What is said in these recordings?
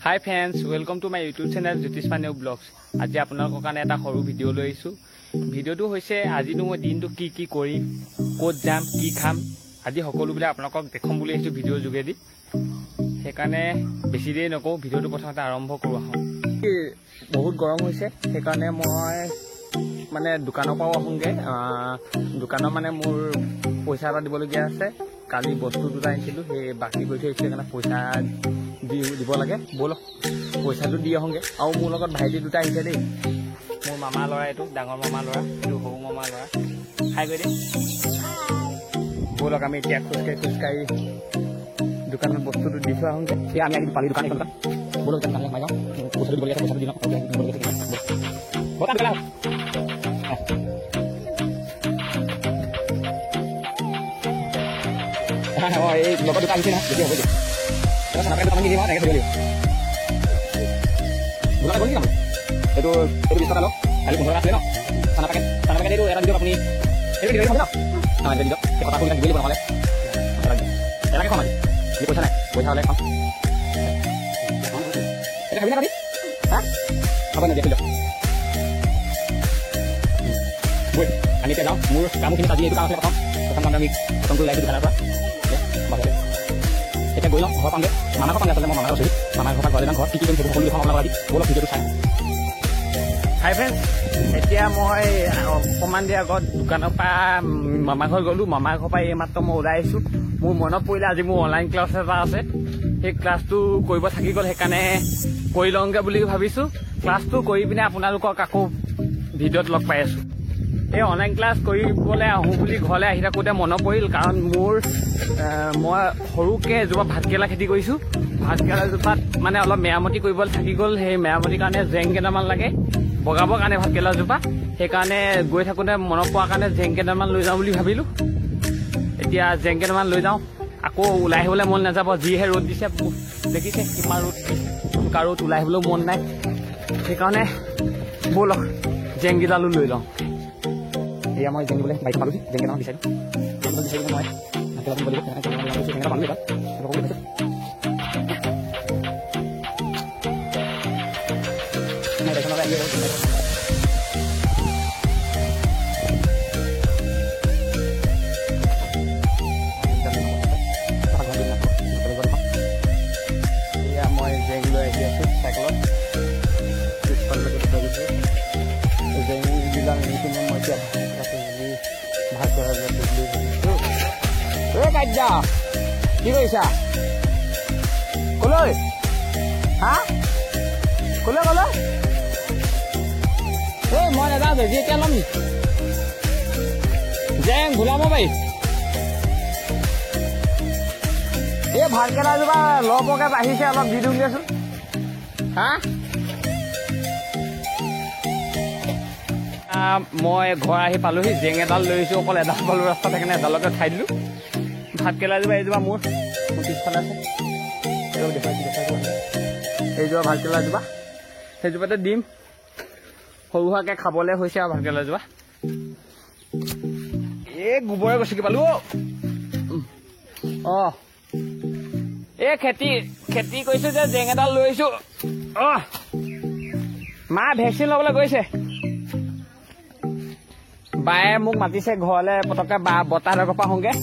Hi friends, welcome to my YouTube channel Jyotishman Neog blogs. আজি আপোনালোকৰ কাৰণে এটা সৰু ভিডিঅ' লৈ আহিছোঁ। ভিডিঅ'টো হৈছে আজিনো মই দিনটো কি কি কৰিম, ক'ত যাম, কি খাম, আজি সকলোবিলাক আপোনালোকক দেখুৱাম বুলি আহিছোঁ ভিডিঅ'ৰ যোগেদি। সেইকাৰণে বেছি দেৰি নকৰোঁ, ভিডিঅ'টো প্ৰথমতে আৰম্ভ কৰোঁ আহোঁ। বহুত গৰম হৈছে, সেইকাৰণে মই মানে দোকানৰ পৰাও আহোঁগৈ। দোকানৰ মানে মোৰ পইচা এটা দিবলগীয়া আছে। কালি বস্তু দুটা আনিছিলোঁ, সেই বাকী কৰি থৈ আহিছোঁ, সেইকাৰণে পইচা দিব লাগে। ব'লক পইচাটো দি আহোঁগৈ। আৰু মোৰ লগত ভাইটি দুটা আহিছে দেই, মোৰ মামা ল'ৰা, এইটো ডাঙৰ মামা ল'ৰা, এইটো সৰু মামা ল'ৰা। হাই কৰি দেই। ব'লক আমি এতিয়া খোজকাঢ়ি খোজকাঢ়ি দোকানত বস্তুটো দি থৈ আহোঁগৈ। এতিয়া আমি আহি পালি দোকান এইখন। ব'লক এতিয়া দোকানলৈ সোমাই যাওঁ, পইচাটো দিবলগীয়া আছে, পইচাটো দি লওঁ। অঁ, এই লগত দুটা আহিছে নহয়, বেছি হ'ব দিয়া। এইটো 20 টকা লওক, কালি 15 টকা আছিলে ন। চানা পেকেট, চানা পেকেট এইটো এটা দি দিয়ক আপুনি। এইটো দিব ন, অঁ এইটো দি দিয়ক। সেই কথা দিব লাগিব, নহ'লে এনেকৈ খাম আজি। পইচা নাই, পইচা হ'লে খাম। এতিয়া খাবি নে খাবি? হা, হ'ব ন, দিয়ক। বৈ আমি এতিয়া যাওঁ, মোৰ কামখিনি আজি এইটো কাম আছিলে। প্ৰথম কামটো আমি খতম কৰি ওলাইছোঁ দোকানৰ পৰা বাহিৰলৈ। এতিয়া গৈ লওঁ, ঘৰ পামগৈ, মামা ঘৰ পামগৈ। আচলতে মই মামা ঘৰ আছোঁহি, মামাৰ ঘৰৰ পৰা ঘৰলৈ যাম। ঘৰত কি কি কৰিম সেইটো সকলো দেখুৱাম আপোনালোকক আজি। ব'লক ভিডিঅ'টো চাই। হাই ফ্ৰেণ্ডছ, এতিয়া মই অকণমান দেৰি আগত দোকানৰ পৰা মামা ঘৰ গ'লোঁ। মামা ঘৰৰ পৰা এইমাত্ৰ মই ওলাই আহিছোঁ। মোৰ মনত পৰিলে আজি মোৰ অনলাইন ক্লাছ এটা আছে, সেই ক্লাছটো কৰিব থাকি গ'ল, সেইকাৰণে কৰি লওঁগৈ বুলি ভাবিছোঁ। ক্লাছটো কৰি পিনে আপোনালোকক আকৌ ভিডিঅ'ত লগ পাই আছোঁ। এই অনলাইন ক্লাছ কৰিবলৈ আহোঁ বুলি ঘৰলৈ আহি থাকোঁতে মনত পৰিল, কাৰণ মোৰ মই সৰুকৈ এজোপা ভাতকেৰেলা খেতি কৰিছোঁ। ভাতকেৰেলাজোপাত মানে অলপ মেৰামতি কৰিবলৈ থাকি গ'ল। সেই মেৰামতিৰ কাৰণে জেং কেইটামান লাগে বগাবৰ কাৰণে ভাতকেৰেলাজোপা। সেইকাৰণে গৈ থাকোঁতে মনত পোৱাৰ কাৰণে জেং কেইটামান লৈ যাওঁ বুলি ভাবিলোঁ। এতিয়া জেং কেইটামান লৈ যাওঁ, আকৌ ওলাই আহিবলৈ মন নাযাব, যিহে ৰ'দ দিছে দেখিছে কিমান ৰ'দ দিছে, ৰ'দ ওলাই আহিবলৈও মন নাই। সেইকাৰণে ব'লক জেংকেইডালো লৈ লওঁ। এয়া মই জেং দিবলৈ বাইক পালোহি, জেং কেইটামান বিচাৰিলোঁ, বিচাৰি মই ভাতকেৰেলা দিব লাগিব। জেং এটা পালোঁ, এটা এয়া মই জেং লৈ আহি আছোঁ চাইকেলত, পিছফাললৈকে থৈ গৈছোঁ জেংবিলাক আনি পিনে মই এতিয়া ভাত বুলি ভাবিছোঁ। ঐ কাৰ্যা, কি কৰিছা? কলৈ? হা, কলৈ কলৈ? এই মই নাযাওঁ, বেজি এতিয়া ল'ম নি? জেং ভুলাব পাৰি। এই ভাতকেৰেলাজোপা লহপহকৈ বাঢ়িছে, অলপ দি দিওঁগৈচোন। হা, মই ঘৰ আহি পালোহি, জেং এডাল লৈ আহিছোঁ, অকল এডাল পালোঁ ৰাস্তাত, সেইকাৰণে এডালকে উঠাই দিলোঁ। ভাতকেৰেলাজোপা এইজোপা মোৰ পিছফালে আছে, দেখুৱাইছোঁ, এইজোপা ভাতকেৰেলাজোপা, সেইজোপাতে দিম। সৰু সুৰাকৈ খাবলৈ হৈছে আৰু ভাতকেৰেলাজোপা। এই গোবৰে গছকি পালোঁ। অঁ, এই খেতি খেতি কৰিছোঁ যে জেং এডাল লৈ আহিছোঁ। অঁ, মা ভেকচিন ল'বলৈ গৈছে। বায়ে মোক মাতিছে ঘৰলৈ পটককৈ, বা বতাহ ঘৰৰ পৰা আহোঁগৈ।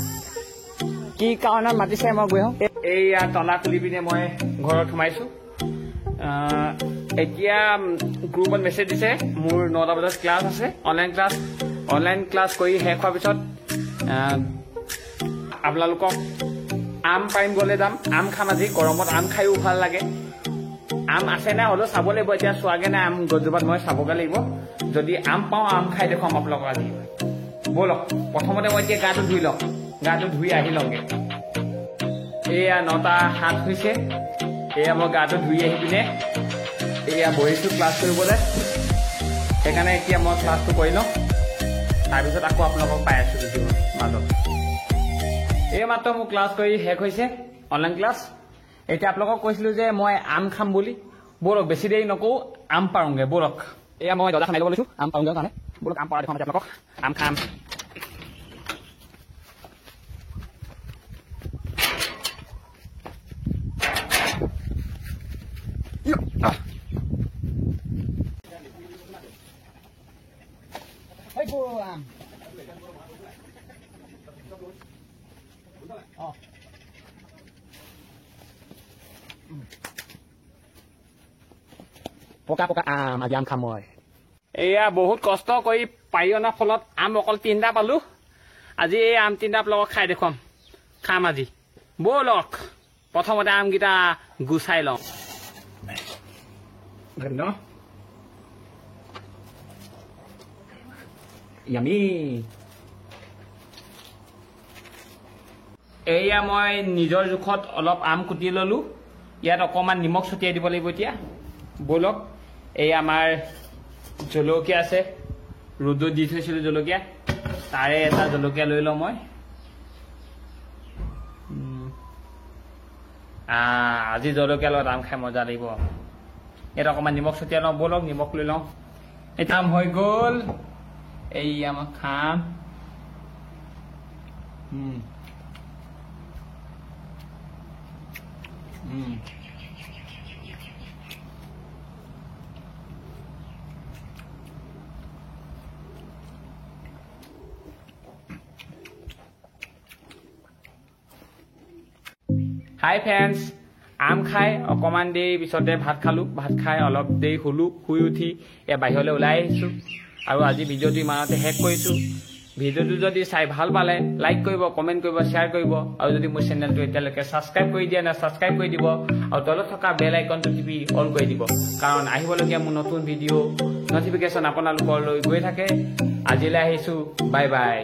কি কাৰণত মাতিছে মই গৈ আহোঁ। এইয়া তলা খুলি পিনে মই ঘৰত সোমাইছোঁ। এতিয়া গ্ৰুপত মেছেজ দিছে, মোৰ 9টা বজাত ক্লাছ আছে, অনলাইন ক্লাছ। অনলাইন ক্লাছ কৰি শেষ হোৱাৰ পিছত আপোনালোকক আম পাৰিম গ'লে যাম, আম খাম আজি। গৰমত আম খায়ো ভাল লাগে। আম আছে নাই হ'লেও চাব লাগিব, এতিয়া চোৱাগৈ নাই আম গছজোপাত, মই চাবগৈ লাগিব। যদি আম পাওঁ আম খাই দেখুৱাম আপোনালোকক আজি। ব'লক প্ৰথমতে মই এতিয়া গাটো ধুই লওঁ, গাটো ধুই আহি লওঁগৈ। এয়া 9:07 হৈছে। এয়া মই গাটো ধুই আহি পিনে এয়া বহিছোঁ ক্লাছ কৰিবলৈ। সেইকাৰণে এতিয়া মই ক্লাছটো কৰি লওঁ, তাৰপিছত আকৌ আপোনালোকক পাই আছোঁ ভিডিঅ'ৰ মাজত। এই মাত্ৰ মোৰ ক্লাছ কৰি শেষ হৈছে, অনলাইন ক্লাছ। এতিয়া আপোনালোকক কৈছিলোঁ যে মই আম খাম বুলি। ব'লক বেছি দেৰি নকৰোঁ, আম পাৰোঁগৈ ব'লক। এয়া মই দৰ্জাখন মাৰি ল'ব লৈছোঁ আম পাৰোঁগৈ কাৰণে। ব'লক আম পাৰা দেখুৱাম আপোনালোকক, আম খাম। পকা পকা আম আজি আম খাম মই। এয়া বহুত কষ্ট কৰি পাৰি অনাৰ ফলত আম অকল 3টা পালো। আজি এই আম 3টা আপোনালোকক খাই দেখুৱাম, খাম আজি। ব'লক প্ৰথমতে আমকেইটা গুচাই লওঁ। ইয়ামি। এয়া মই নিজৰ জোখত অলপ আম কুটি ললো। ইয়াত অকণমান নিমখ ছটিয়াই দিব লাগিব এতিয়া। ব'লক, এই আমাৰ জলকীয়া আছে, ৰ'দত দি থৈছিলো জলকীয়া, তাৰে এটা জলকীয়া লৈ লওঁ মই। আজি জলকীয়া লগত আম খাই মজা লাগিব। ইয়াত অকণমান নিমখ ছটিয়াই লওঁ। ব'লক নিমখ লৈ লওঁ। এতিয়া আম হৈ গ'ল, এই আমাক খাম। হাই ফ্ৰেণ্ডছ, আম খাই অকণমান দেৰি পিছতে ভাত খালোঁ। ভাত খাই অলপ দেৰি শুলোঁ, শুই উঠি এয়া বাহিৰলৈ ওলাই আহিছোঁ। আৰু আজি ভিডিঅ'টো ইমানতে শেষ কৰিছোঁ। ভিডিঅ'টো যদি চাই ভাল পালে লাইক কৰিব, কমেণ্ট কৰিব, শ্বেয়াৰ কৰিব। আৰু যদি মোৰ চেনেলটো এতিয়ালৈকে ছাবস্ক্ৰাইব কৰি দিয়া নাই, ছাবস্ক্ৰাইব কৰি দিব আৰু তলত থকা বেল আইকনটো টিপি অল কৰি দিব, কাৰণ আহিবলগীয়া মোৰ নতুন ভিডিঅ' নটিফিকেশ্যন আপোনালোকলৈ গৈ থাকে। আজিলৈ আহিছোঁ, বাই বাই।